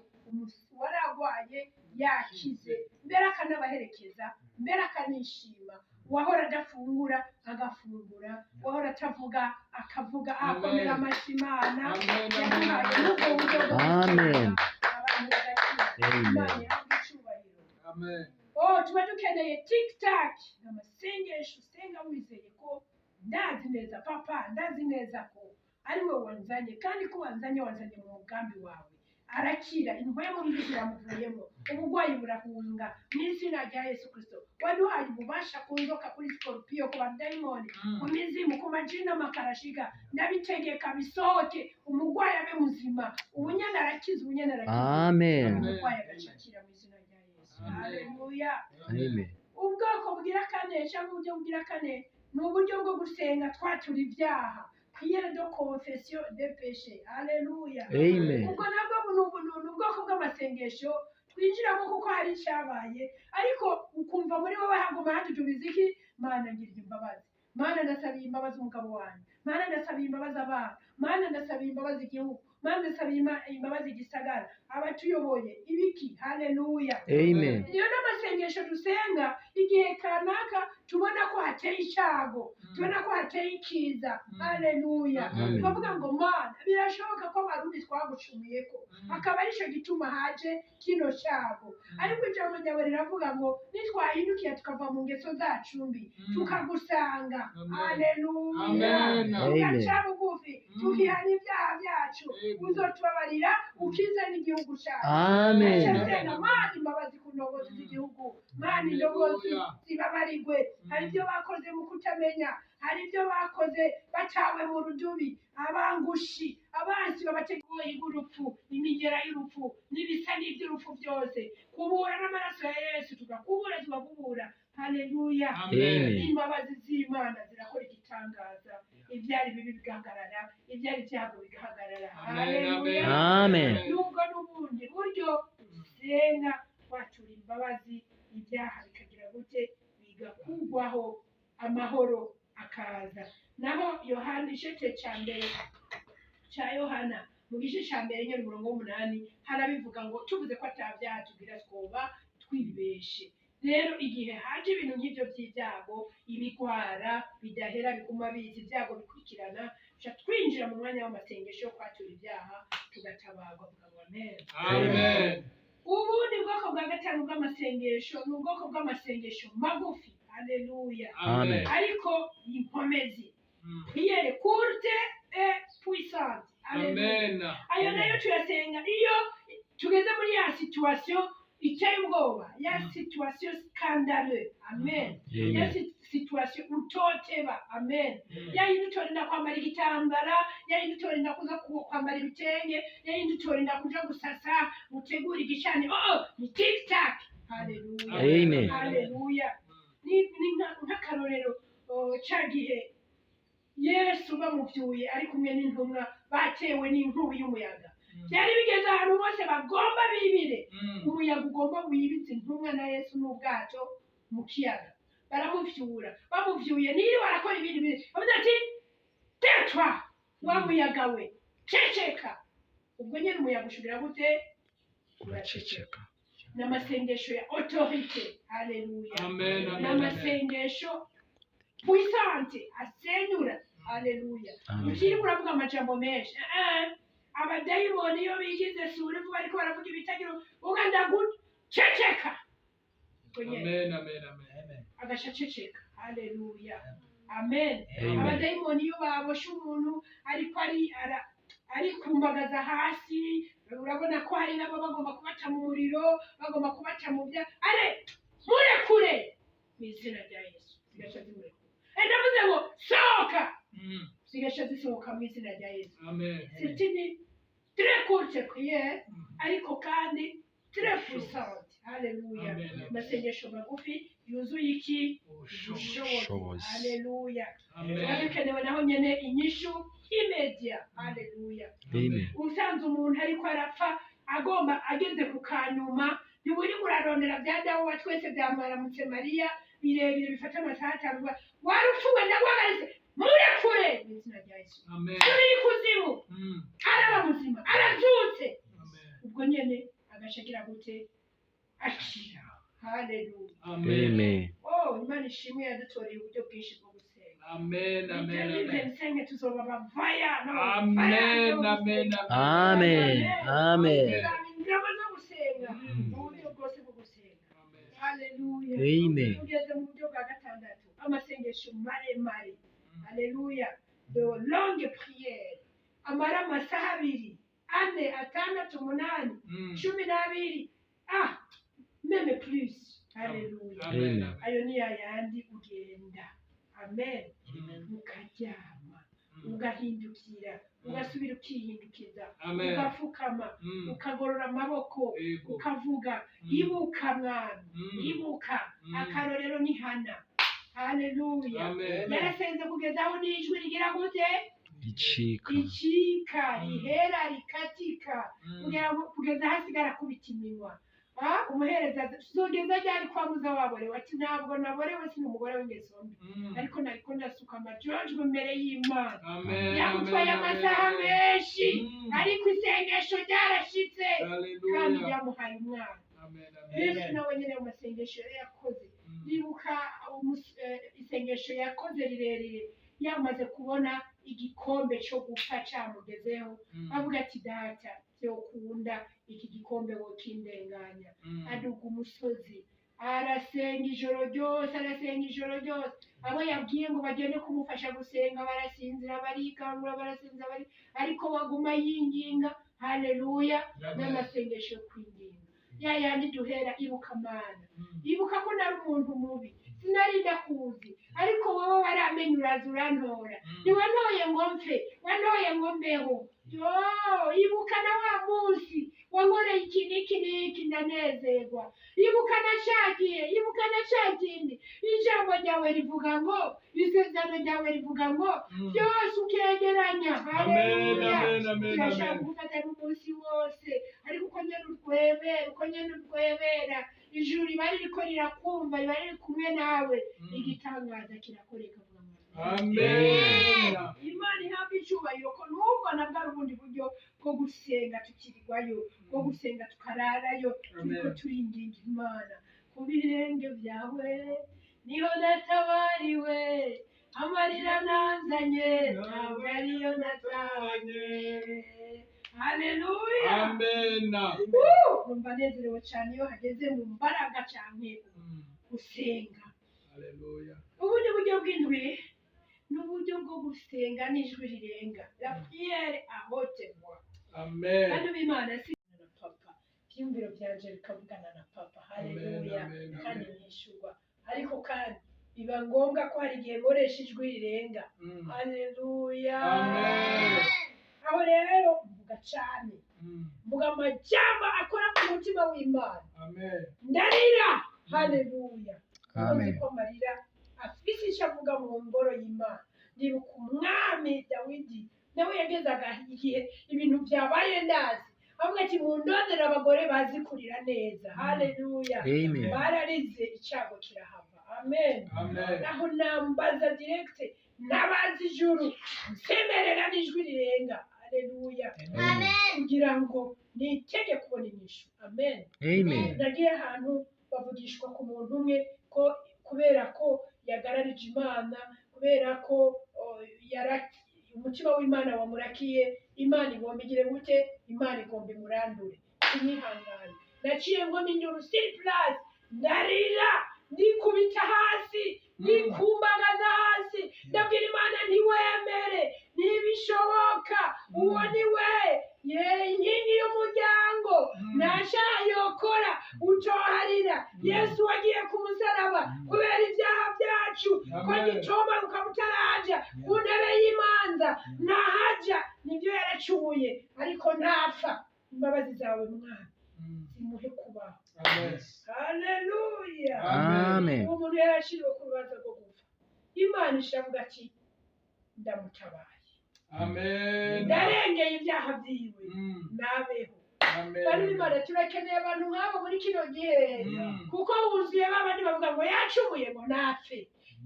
waragwaye yakize, mbere akanabaherekeza, mbere akanishima. Uwahora adafungura agafungura, uwahora atavuga akavuga, akomera amashyi Imana. Amen. Yaduhaye n'ubwo buryo bwo Amen. gusenga, abantu bagakira. Amen. Imana ihabwe icyubahiro. Amen. Oh, tuba dukeneye tiktak, amasengesho usenga wizeye ko ndazi neza papa, ndazi neza ko ari we wanzanye, kandi ko wanzanye wanzanye mu mugambi wawe. Arakira, impwemu mbi ziramuvuyemo, uburwayi burahunga mu izina rya Yesu Kristo. Waduhaye ububasha ku nzoka, kuri sikorupiyo, ku badayimoni, ku mizimu, ku majini n'amakarashiga. Ndabitegeka bisohoke, umurwayi abe muzima. Ubunyana arakiza, ubunyana arakiza. Amen. Umurwayi agacakira mu izina rya Yesu. Amen. Haleluya. Amen. Ubwoko bugira kane cyangwa uburyo bugira kane ni uburyo bwo gusenga twatura ibyaha, prière de confession de péché. Haleluya. Amen. Ubwo nabwo ni ubwoko bw'amasengesho twinjiramo kuko hari icyabaye, ariko ukumva muri wowe haguma hatutubiza iki? Mana ngirira imbabazi, Mana ndasabiye imbabazi umugabo wanjye, Mana ndasabiye imbabazi abana, Mana ndasabiye imbabazi igihugu, Mana ndasabiye imbabazi igisagara, abatuyoboye, ibiki. Haleluya. Amen. Niyo n'amasengesho dusenga igihe kanaka tubona ko hateye icyago, tubona ko hateye ikiza. Haleluya. Amen. Tukavuga ngo Mana, birashoboka ko Abarundi twagucumuye ko akaba aricyo gituma haje kino cyago, ariko ijambo ryawe riravuga ngo nitwahindukiye tukava mu ngeso zacu mbi, tukagusanga. Amen. Haleluya. Amen. Tugaca bugufi, tukihana ibyaha byacu, Amen. uzotubabarira ukize n'igihugu cyacu. Amen. Senga Mana imbabazi ku ndongozi z'igihugu. Mana, indongozi zibabarigwe. Hari ibyo bakoze mu kutamenya, hari ibyo bakoze bacawe mu rudubi, abangushi, abansi babateguye urupfu, imigera y'urupfu n'ibisa n'iby'urupfu byose. Kubura n'amaraso ya Yesu, tugakubura, tugakubura. Haleluya. Amen. Imbabazi z'Imana zirakora igitangaza, ibyari bibi bigahagarara, ibyari ibyago bigahagarara. Haleluya. Amen. Nubwo n'ubundi buryo dusenga twatura imbabazi, ibyaha bikagira gute? Bigakugwaho, amahoro akaza. Naho Yohana igice cya mbere cya Yohana mu gice cya mbere nyine umurongo w'umunani harabivuga ngo tuvuze ko atabyaha tugira twoba twibeshe. Rero igihe haje ibintu nk'ibyo by'ibyago, ibigwara bidahera biguma biza, ibyago bikurikirana, tuca twinjira mu mwanya w'amasengesho yo kwatura ibyaha tugatabarwa. Vuga ngo amen. Amen. Ubundi bwoko bwa gatanu bw'amasengesho ni ubwoko bw'amasengesho magufi. Haleluya. Amen. Ariko inkomezi, prière courte et puissante. Haleluya. Amen. Ayo nayo tuyasenga iyo tugeze muri ya situation iteye ubwoba, ya situation scandaleux. Amen. Ya Amen. Situation utoteba. Amen. Ya yindi utorinda kwambara igitambara, ya yindi utorinda kuza kwambara ibitenge, ya yindi utorinda kuja gusasa utegura igicaniro. Oh, ni tic tac. Haleluya. Amen. Haleluya. Ni nk'akarorero, oh, ca gihe Yesu bamuvyuye ari kumwe n'intumwa batewe n'inkubi y'umuyaga, byari bigeze ahantu bose bagomba bibire, umuyaga ugomba wibize intumwa na Yesu n'ubwato mu kiyaga. Baramufyura, bamuvyuye niriwe arakora ibindi bintu, bavuze ati: "Tais-toi, wa muyaga we, ceceka." Ubwo nyine umuyaga ushobora gute? Uraceceka. Ni amasengesho ya autorité. Haleluya. Amen. Ni Amen. amasengesho puissante asenyura. Haleluya. Amen. Ukiri uravuga amajambo menshi. Eh, eh. Abadayimoni iyo bigize sura vuba ariko baravuga ibitagira uganda ceceka. Ubwo nyene Amen. Amen. Amen. agaca aceceka. Haleluya, amen. Amen. Abadayimoni iyo baboshe umuntu ariko ari ari kumbagaza hasi, urabona ko hari nabo bagomba kubaca mu muriro, bagomba kubaca mu bya are murekure mu izina rya Yesu, zigaca zimurekura. Eh, ndavuze ngo sohoka, zigaca zisohoka mu izina rya Yesu. Amen. C'est une très courte prière ariko kandi très puissante. Haleluya. Amen. Amasengesho magufi yuzuye iki? Ubushobozi. Ubushobozi. Haleluya. Amen. Biba bikenewe naho nyene inyishu immédiate. Haleluya. Amen. Usanze umuntu ariko arapfa, agomba ageze ku kanyuma, ntiwiri urarondera bya dawe wa twese bya mwaramutse Mariya birebire bifata amasaha 5. Warupfuwe, ndaguhagaritse, murekure mu izina rya Yesu. Amen. Turi ikuzimu, araba muzima, arabyutse. Amen. Ubwo nyene agaca agira gute? Akira. Haleluya. Amen. Amen. Oh, Imana ishimwe yadutoreye uburyo bwinshi bwo gusenga. Amen. Amen. Amen. Nsenge tuzoba bavaya. Amen. Amen. Amen. Amen. Ingabo zo gusenga, mu buryo bwose bwo gusenga. Amen. Haleluya. Amen. Tugeze mu buryo bwa gatandatu, amasengesho maremare. Haleluya. De longue prière amara amasaha 2, 4, 6, 8, 12, ah, même plus. Haleluya. Amen. Amen. Ayo ni yayandi ugenda, amen, ukaryama, ugahindukira, ugasubira ukihindukiza, Amen. ugafukama, ukagorora amaboko, Yego. ukavuga: "Ibuka Mwami, ibuka." Akarorero ni Hana. Haleluya. Amen. Yarasenze kugeza aho n'ijwi rigira gute? Ricika. Ricika, rihera, rikatika, kugeza hasigara kubita iminwa. Ah, umuhereza zogeza ryari kwabuza waborewe? Ati: "Ntabwo naborewe, sini umugore w'ingeso mbi, ariko nariko ndasuka amajojwe imbere y'Imana." Amen. Yagutwaye Amen. amasaha menshi, ariko isengesho ryarashitse kandi Hallelujah. ryamuhaye umwana. Amen. Amen. Yesu nawe nyine mu masengesho yari yakoze, ndibuka isengesho yakoze rirerire yamaze kubona igikombe cyo gupfa cyamugezeho, avuga ati: "Data, byokunda iki gikombe wokindenganya." Aduga umusozi, arasenga ijoro ryose, arasenga ijoro ryose. Abo yabwiye ngo bagende kumufasha gusenga barasinzira, barikangura, barasinzira, bari ariko baguma yinginga. Haleluya. N'amasengesho yo kwinginga ya yandi duhera: "Ibuka Mana, ibuka ko nari umuntu mubi, sinari ndakuzi, ariko wowe waramenye, uraza urantora, ntiwantoye ngo mpfe, wantoye ngo mbeho. Yo, ibuka na wa munsi wankoreye iki n'iki n'iki, ndanezerwa. Ibuka na ca gihe, ibuka na ca kindi. Ijambo ryawe rivuga ngo, isezerano ryawe rivuga ngo," byose ukegeranya. Haleluya. Amen, amen, Turashaka amen. gufata n'umunsi wose, ariko uko nyene urwebera, uko nyene urwebera, ijuru riba ririko rirakumva, riba riri kumwe nawe. Igitangaza kirakoreka. Vuga ngo Amen. Imana ihabwa icyubahiro ko nubwo nabwo ari ubundi buryo bwo gusenga tukirirwayo, bwo gusenga tukararayo, turiko turinginga Imana. Ku birenge byawe niho natabariwe, amarira nazanye ntabwo ariyo natanye. Haleluya. Amen. Numva nezerewe cyane iyo hageze mu mbaraga cyane gusenga. Haleluya. Ubundi buryo bw'indwi ni uburyo bwo gusenga n'ijwi rirenga, la prière à haute voix. Amen. Bantu b'Imana, si na papa, ibyiyumviro byanje bikavugana na papa. Haleluya. Amen, amen, Kandi amen. nishyurwa, ariko kandi biba ngombwa ko hari igihe nkoresha ijwi rirenga. Haleluya. Amen. Aho rero mvuga cyane, mvuga amajambo akora ku mutima w'Imana. Amen. Ndarira. Haleluya. Amen. Uzi ko amarira afise icyo avuga mu ngoro y'Imana. Ndibuka umwami Dawidi, nawe yagezaga igihe ibintu byabaye ndazi, avuga ati: "Mundondere abagore bazi kurira neza." Haleluya. Amen. Bararize, icyago kirahava. Amen. Amen. Aho nambaza direct, nabaza ijuru, nsemerera n'ijwi rirenga. Haleluya. Amen. Kugira ngo nitege kubona inyishu. Amen. Amen. Nagiye ahantu bavugishwa ku muntu umwe ko kubera ko yagararije Imana, kubera ko umutima w'Imana wamurakiye, Imana igomba igire gute? Imana igomba imurandure. Sinihangane, naciye ngoma induru sur place, ndarira, ndikubita hasi, ndikumbagaza hasi, ndabwira Imana: "Ntiwemere, ntibishoboka. Uwo ni we ye inkingi y'umuryango, nta yokora utoharira. Yesu wagiye ku musaraba kubera ibyaha byacu, ko Amen. gitoma ukaba utaraja ku ntebe y'imanza, ntahaja. Nibyo, yaracumuye, ariko ntapfa. Imbabazi zawe mwana zimuhe kubaho." Amen. Haleluya. Amen. Uwo muntu yaraciriwe ku rubanza rwo gupfa, Imana ishavuga ati: "Ndamutabaye." Amen. "Ndarengeye ibyaha byiwe, nabeho." Amen. Bari b'Imana, turakeneye abantu nk'abo muri kino gihe, kuko wuzuye babandi bavuga ngo yacumuye, ngo napfe,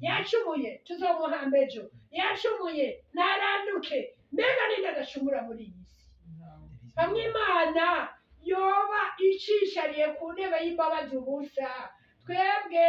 yacumuye tuzomuhamba ejo, yacumuye naranduke. Mbega ninde adacumura muri iyi si? Hamwe Imana yoba icishariye ku ntebe y'imbabazi ubusa, twebwe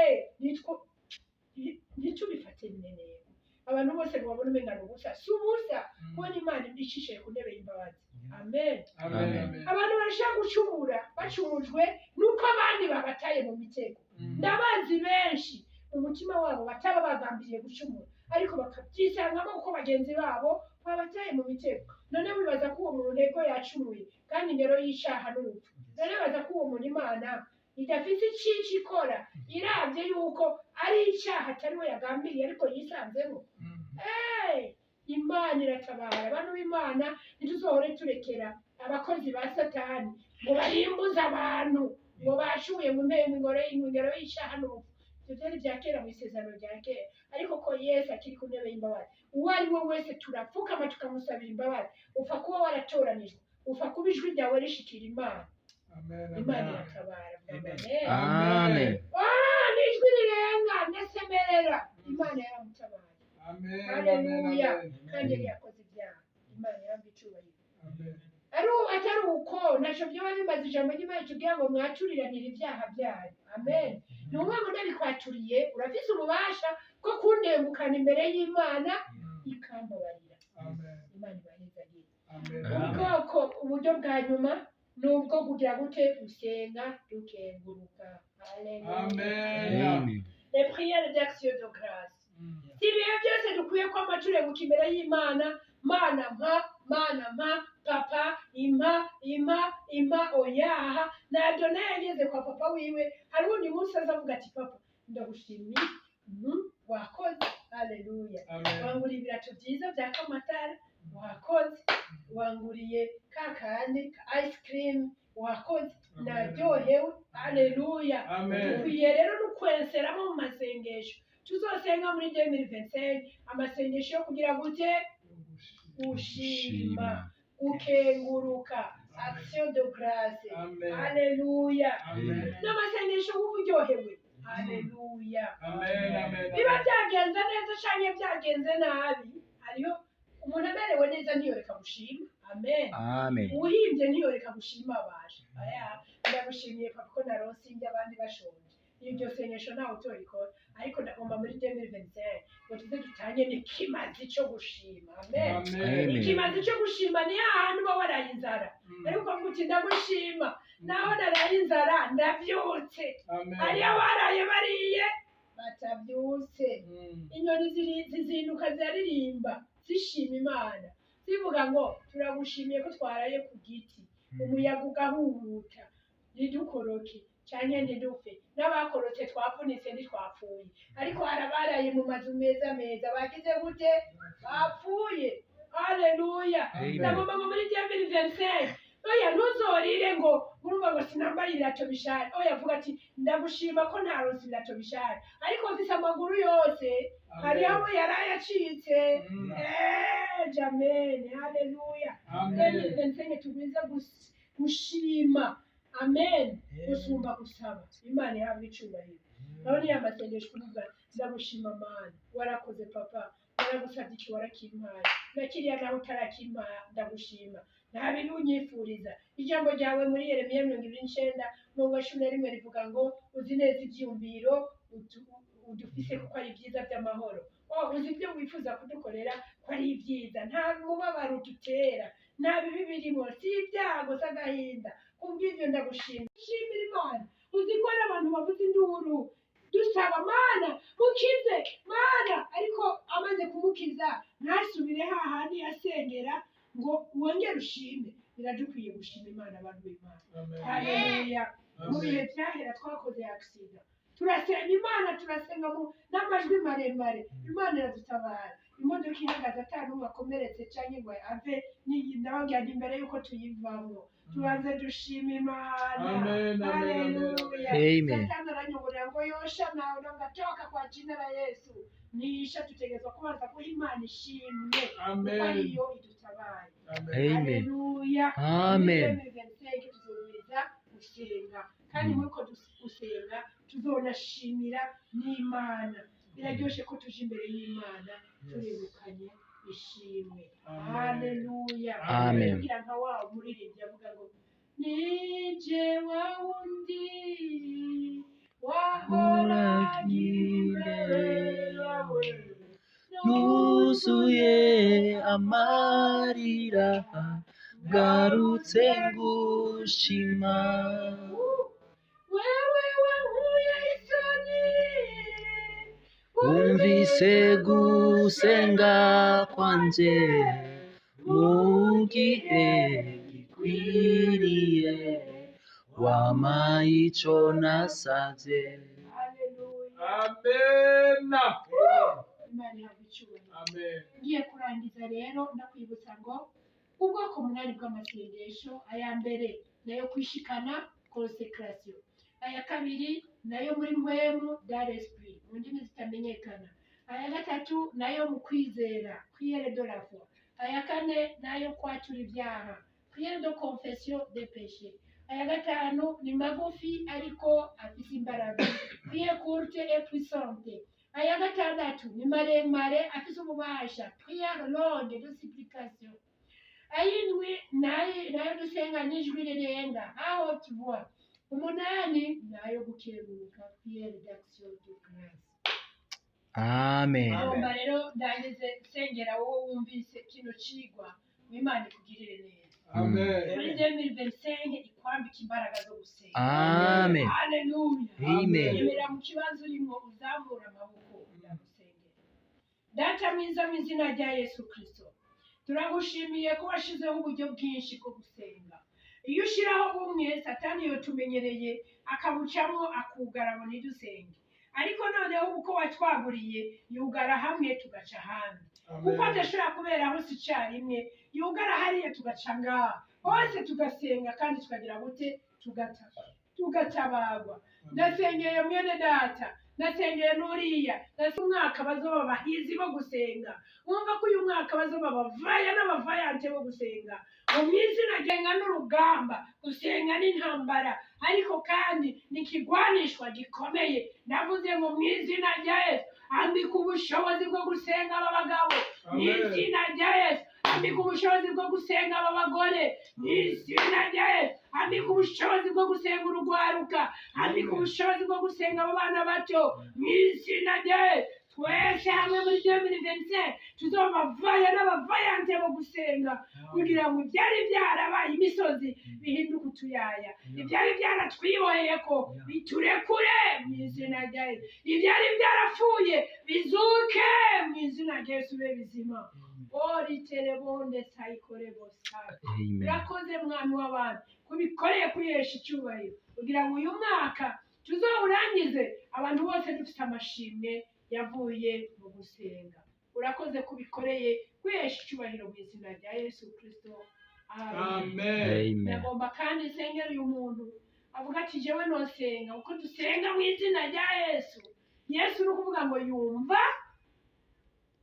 ntitubifate mineneko. Abantu bose ngo babone umenga ni ubusa. Si ubusa kubona Imana icishije ku ntebe y'imbabazi. Amen. Amen. Amen. Abantu barashaka gucumura bacumujwe nuko abandi babataye mu mitego. Ndabazi benshi umutima wabo bataba bagambiriye gucumura, ariko bakabyisangamo kuko bagenzi babo babataye mu mitego. None wibaza ko uwo muntu ntego yacumuye, kandi ingero y'icyaha n'urupfu? None wibaza ko uwo muntu Imana idafite icici ikora, irabye yuko ari icyaha atari we yagambiriye ariko yisanzemo? Hey! Imana iratabara. Abantu b'Imana, ntituzohore turekera abakozi ba Satani ngo barimbuze abantu ngo bashuye mu mpembe ingoro y'icyaha n'urupfu. Ibyo byari bya kera, mu isezerano rya kera, ariko ko Yesu akiri ku ntebe y'imbabazi, uwo ari we wese turapfukama tukamusabira imbabazi. Upfa kuba waratoranijwe, upfa kuba ijwi ryawe rishikira Imana. Amen. Imana Amen. iratabara. Amen. Amen. Amen. Ah, n'ijwi rirenga ndasemerera, Imana yaramutabaye. Amen. Haleluya. Amen. Kandi yari yakoze ibyaha, Imana yamba icyubahiro. Amen. Ari atari uko ntacyo byoba bimaze. Ijambo ry'Imana kitubwira ngo mwaturiranire ibyaha byanyu. Amen. Ni ukuvuga ngo ndabikwaturiye, urafise ububasha bwo kundengukana imbere y'Imana, ikambabarira. Amen. Imana ibahezagire. Amen. Amen. Ubwoko, uburyo bwa nyuma ni ubwo kugira gute? Gusenga dukenguruka. Haleluya. Amen. Amen. Les prières d'action de grâce. Si ibihe byose dukwiye kwama tureguka imbere y'Imana: "Mana mpa, Mana mpa, papa impa, impa, impa." Oyaha, na Adonai yageze kwa papa wiwe, hari uwundi munsi azavuga ati: "Papa, ndagushimiye, wakoze." Haleluya. Amen. Wanguriye ibirato byiza bya kamatara, wakoze. Wanguriye ka kandi ka ice cream, wakoze, naryohewe. Haleluya. Amen. Dukwiye rero no kwenseramo mu masengesho tuzosenga muri 2025, amasengesho yo kugira gute? Gushima, gukenguruka, action de grâce. Amen. Haleluya. Amen. N'amasengesho w'uburyohewe. Haleluya. Amen. Amen. Biba byagenze neza. canke byagenze nabi, hariho umuntu amerewe neza ntiyoreka gushima. Amen. Amen. Uhimbye ntiyoreka gushima. Abasha aya, ndagushimiye papa ko naronse indya abandi bashonje. Iryo sengesho ntawe utorikora, ariko ndagomba muri 2025 ngo tuze dutange n'ikimazi cyo gushima. Amen. Amen. Ikimazi cyo gushima ni hahandi uba waraye inzara, ariko ukavuga uti: "Ndagushima, naho naraye inzara ndavyutse." Hariyo abaraye bariye batavyutse. Inyoni zizinduka ziraririmba zishima Imana, zivuga ngo: "Turagushimiye ko twaraye ku giti, umuyaga ugahuhuta ntidukoroke canke ntidupfe. N'abakorotse twavunitse ntitwapfuye." Ariko hari abaraye mu mazu meza meza bagize gute? Bapfuye. Haleluya. Amen. Ndagomba ngo muri 2025, oya, ntuzorire ngo urumva ngo sinambaye ibirato bishaje. Oya, vuga ati: "Ndagushima ko ntaronse ibirato bishaje, ariko mfise amaguru yose." Hariho abo yaraye acitse. Amen, haleluya. 2025 tugwiza gushima, amen, gusumba gusaba. Imana ihabwa icubahiro. Naho niyo amasengesho kuvuga: "Ndagushima Mana, warakoze papa, waragusabye iki warakimpaye, na kiriya nawe utarakimpaye ndagushima, nta bibi unyifuriza." Ijambo ryawe muri Yeremiya 29 umurongo wa 11 rivuga ngo: "Uzi neza ibyiyumviro udufise kuko ari ibyiza by'amahoro." Oh, uzi ibyo wifuza kudukorera ko ari ibyiza, nta mubabaro udutera, nta bibi birimo, si ibyago, si agahinda. Kubw'ibyo ndagushima. Shimira Imana. Uzi ko hari abantu bavuza induru dusaba: "Mana mukize, Mana," ariko amaze kumukiza ntasubire hahandi yasengera ngo wongere ushime. Biradukwiye gushima Imana, abantu b'Imana. Haleluya. Mu bihe byahera twakoze accident, turasenga Imana, turasenga n'amajwi maremare, Imana iradutabara, imodoka ihagaze ata n'umwe akomeretse cyangwa ngo ave. Ndababwira nti imbere y'uko tuyivamo tubanze dushima Imana. Amen, amen, Haleluya. Amen. Satani aranyongorera ngo yosha nawe ngatoka kwa jina la Yesu nisha. Tutegerezwa kubanza guha Imana ishimwe kuko Amen. ariyo idutabaye. Amen. Haleluya. Amen. Muri 2025 tuzogwiza gusenga, kandi muri uko gusenga tuzonashimira n'Imana. Biraryoshe ko tuje imbere y'Imana turebukanye ishimwe. Haleluya. Amen. Kugira nka wa muririmbyi avuga ngo: "Nije wa wundi wahoraga imbere yawe Nuzuye amarira, garutse ngushima." Wewe wankuye isoni. Wumvise gusenga kwanjye mu gihe gikwiriye, wampaye ico nasavye. Haleluya. Amen. Imana ihabwa icyubahiro. Amen. Ngiye kurangiza rero ndakwibutsa ngo ubwoko munani bw'amasengesho: aya mbere nayo kwishikana, consécration; aya kabiri nayo muri mpwemu, dans l'esprit, mu ndimi zitamenyekana; aya gatatu nayo mu kwizera, prière de la foi; aya kane nayo kwatura ibyaha, prière de confession des péchés; aya gatanu ni magufi ariko afise imbaraga, prière courte et puissante; aya gatandatu ni maremare afise ububasha, prière longue de supplication; ayindwi nayo dusenga n'ijwi rirenga, à haute voix; umunani nayo gukeruka, prière d'action de grâce. Amen. Ngomba rero ndangize nsengera wowe wumvise kino cigwa, ngo Imana ikugirire neza Amen. muri 2025, ikwambika imbaraga zo gusenga. Amen. Haleluya. Amen. Emera mu kibanza urimo, uzamura amaboko, ndagusengera. Data mwiza, mu izina rya Yesu Kirisito, turagushimiye ko washyizeho uburyo bwinshi bwo gusenga. Iyo ushyiraho bumwe, Satani yotumenyereye akabucamo akugara ngo ntidusenge, ariko noneho uko watwaguriye, yugara hamwe tugaca ahandi, kuko adashobora kubera hose icyarimwe. Yugara hariya tugaca ngaha, hose tugasenga kandi tukagira gute? Tugatabagwa. Ndasengeye mwene data, ndasengeye n'uriya ndase, umwaka bazoba abahizi bo gusenga. Wumva ko uyu mwaka bazoba abavaya n'abavayante bo gusenga mu izina ryenga n'urugamba. Gusenga n'intambara, ariko kandi ni ikigwanishwa gikomeye. Ndavuze ngo mu izina rya Yesu. Ambika ubushobozi bwo gusenga aba bagabo mu izina rya Yesu. Ambika ubushobozi bwo gusenga aba bagore mu izina rya Yesu. Ambika ubushobozi bwo gusenga urugwaruka. Ambika ubushobozi bwo gusenga aba bana bato mu izina rya Yesu. Twese hamwe muri 2025 tuzobavaya n'abavayante bo gusenga, kugira ngo ibyari byarabaye imisozi bihinduke utuyaya, ibyari byaratwiboheye ko biturekure mu izina rya Yesu, ibyari byarapfuye bizuke mu izina rya Yesu bibe bizima. Oriterebonde sayikorebosa. Amen. Urakoze mwami w'abantu kubikoreye kwihesha icyubahiro, kugira ngo uyu mwaka tuzawurangize abantu bose dufite amashimwe yavuye mu gusenga. Urakoze kubikoreye kwihesha icyubahiro mu izina rya Yesu Kristo, amen. Amen. Amen. Ndagomba kandi nsengera uyu muntu avuga ati jewe nosenga kuko dusenga mu izina rya Yesu. Yesu ni ukuvuga ngo yumva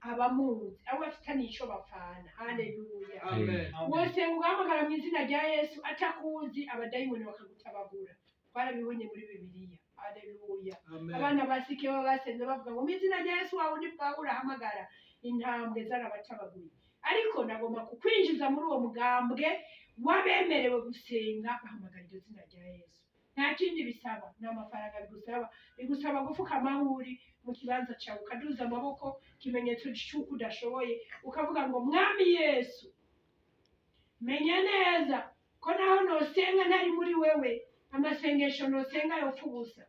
abamuzi, abo bafitanye icyo bapfana. Haleluya. Amen. Wosenga ugahamagara mu izina rya Yesu atakuzi, abadayimoni bakagutabagura. Twarabibonye muri Bibiliya. Haleluya. Amen. Abana ba Sikewa basenze bavuga ngo mu izina rya Yesu wawe undi Pawulo ahamagara, intambwe zarabatabaguye. Ariko nagomba kukwinjiza muri uwo mugambwe w'abemerewe gusenga bahamagara iryo zina rya Yesu. Nta kindi bisaba, ni amafaranga bigusaba. Bigusaba gupfukama aho uri mu kibanza cyawe, ukaduza amaboko, ikimenyetso cy'uko udashoboye, ukavuga ngo mwami Yesu, menya neza ko naho nosenga ntari muri wewe, amasengesho nosenga yopfa ubusa.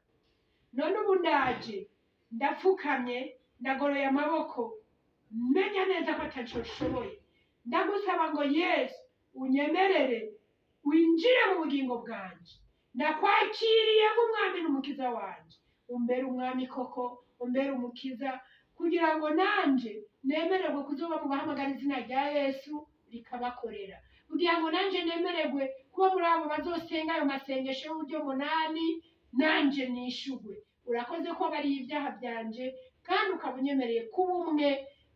None ubu ndaje, ndapfukamye, ndagoroye amaboko, menya neza ko ataco nshoboye. Ndagusaba ngo Yesu unyemerere winjire mu bugingo bwanje. Ndakwakiriye nk'umwami n'umukiza wanje. Umbere umwami koko, umbere umukiza, kugira ngo nanje nemererwe kuzoba mu bahamagara izina rya Yesu rikabakorera, kugira ngo nanje nemererwe kuba muri abo bazosenga ayo masengesho y'uburyo munani, nanje nishugwe. Urakoze ko bariye ibyaha byanje, kandi ukaba unyemereye kuba umwe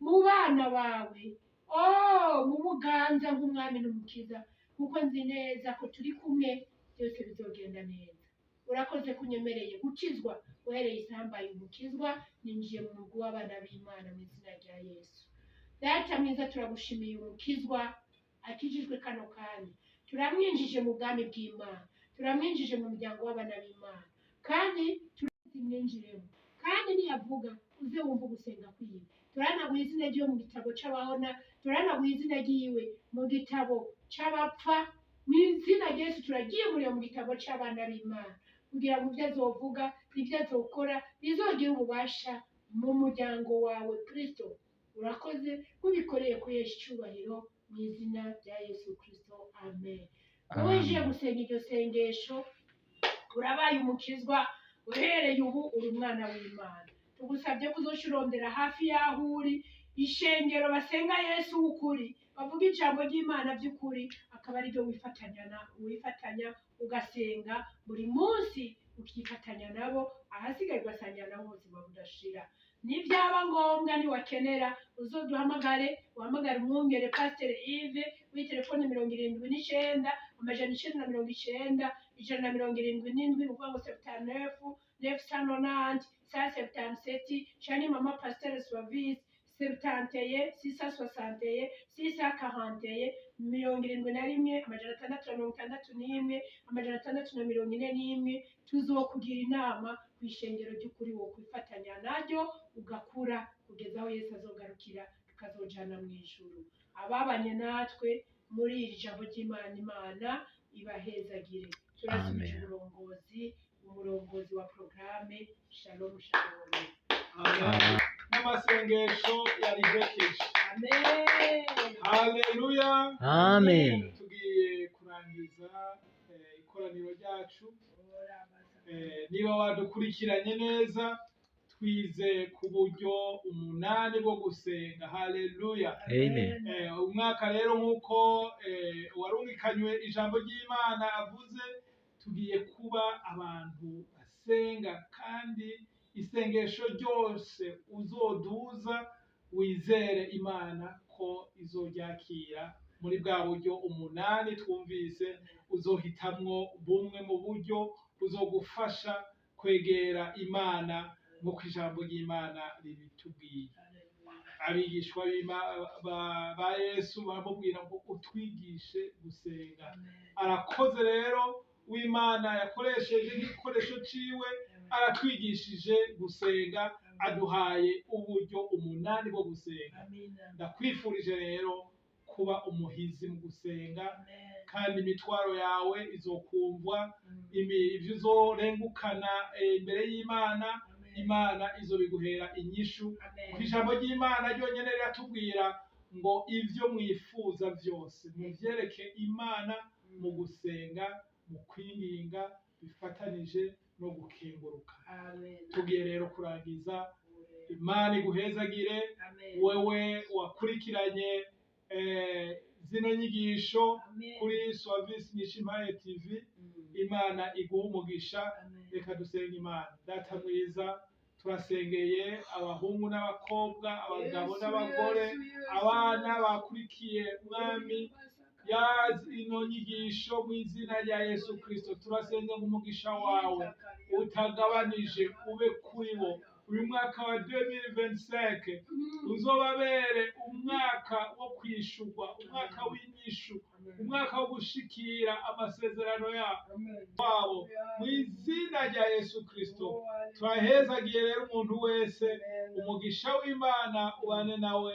mu bana bawe, oh, mu buganza nk'umwami n'umukiza, kuko nzi neza ko turi kumwe byose bizogenda neza. Urakoze ko unyemereye gukizwa uhereye isambaye umukizwa, ninjiye mu mugwi w'abana b'Imana mu izina rya Yesu. Data mwiza, turagushimiye umukizwa akijijwe kano kanya. Turamwinjije mu bwami bw'Imana, turamwinjije mu muryango w'abana b'Imana, kandi turamwinjiremo. Kandi niyavuga uze wumva ugusenga kwiwe. Turanaguha izina ryiwe mu gitabo c'abahona, turanaguha izina ryiwe mu gitabo c'abapfa. Mu izina rya Yesu turagiyemuriye mu gitabo c'abana b'Imana, kugira ngo ibyo azovuga, ibyo azokora bizogire ububasha mu muryango wawe Kristo. Urakoze kubikoreye kuhesha icyubahiro mu izina rya Yesu Kristo, amen. Winjiye gusenga iryo sengesho, urabaye umukizwa, uhereye ubu uri umwana w'Imana. Tugusabye ko uzoca urondera hafi y'aho uri ishengero basenga Yesu w'ukuri, bavuga ijambo ry'Imana by'ukuri, akaba ariryo wifatanya na wifatanya ugasenga buri munsi, ukifatanya nabo, ahasigaye ugasangira nabo ubuzima budashira. Nibyaba ngombwa niwakenera uzoduhamagare, uhamagare umwungere Pasiteri Yves kuri telefone 79 990 177, ni ukuvuga ngo 79 990 177, canke mama Pasiteri Suavise 71 661 641, 71 661 641. Tuzokugira inama ku ishengero ry'ukuri wo kwifatanya naryo, ugakura kugeza aho Yesu azogarukira, tukazojana mu ijuru. Ababanye natwe muri iri jambo ry'Imana, Imana ibahezagire. Turasubije Amen. umurongozi wa porogaramu. Shalom, shalom. Amen. N'amasengesho yarihekeje. Amen. Haleluya. Amen. Tugiye kurangiza ikoraniro ryacu. Niba wadukurikiranye neza, twize ku buryo umunani bwo gusenga. Haleluya. Amen. Umwaka rero nk'uko warungikanywe ijambo ry'Imana avuze, tugiye kuba abantu basenga, kandi isengesho ryose uzoduza wizere Imana ko izoryakira muri bwa buryo umunani twumvise. Uzohitamwo bumwe mu buryo buzogufasha kwegera Imana. Nk'uko ijambo ry'Imana ribitubwiye, abigishwa ba Yesu baramubwira ngo utwigishe gusenga. Arakoze rero w'Imana yakoresheje nk'igikoresho ciwe, aratwigishije gusenga, aduhaye uburyo 8 bwo gusenga. Ndakwifurije rero kuba umuhizi mu gusenga, kandi imitwaro yawe izokumvwa, ibyo uzorengukana imbere y'Imana, Imana izobiguhera inyishu. Ku ijambo ry'Imana ryonyene riratubwira ngo ivyo mwifuza vyose muvyereke Imana mu gusenga, mu kwinginga, bifatanije no gukenguruka. Tugiye rero kurangiza. Imana iguhezagire wewe wakurikiranye zino nyigisho kuri Suavis Nishimpaye TV. Imana iguhe umugisha. Reka dusenge Imana. Data mwiza, turasengeye abahungu n'abakobwa, abagabo n'abagore, abana bakurikiye, Mwami, ya ino nyigisho mu izina rya Yesu Kristo. Turasenze ngo umugisha wawe utagabanije ube kuri bo. Uyu mwaka wa 2025 uzobabere umwaka wo kwishurwa, umwaka w'inyishu, umwaka wo gushikira amasezerano wabo mu izina rya Yesu Kristo. Turahezagiye rero umuntu wese, umugisha w'Imana ubane nawe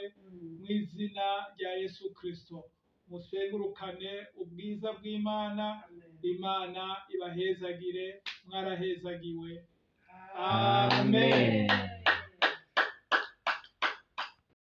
mu izina rya Yesu Kristo. Musengurukane ubwiza bw'Imana. Imana ibahezagire, mwarahezagiwe. Amen. Amen.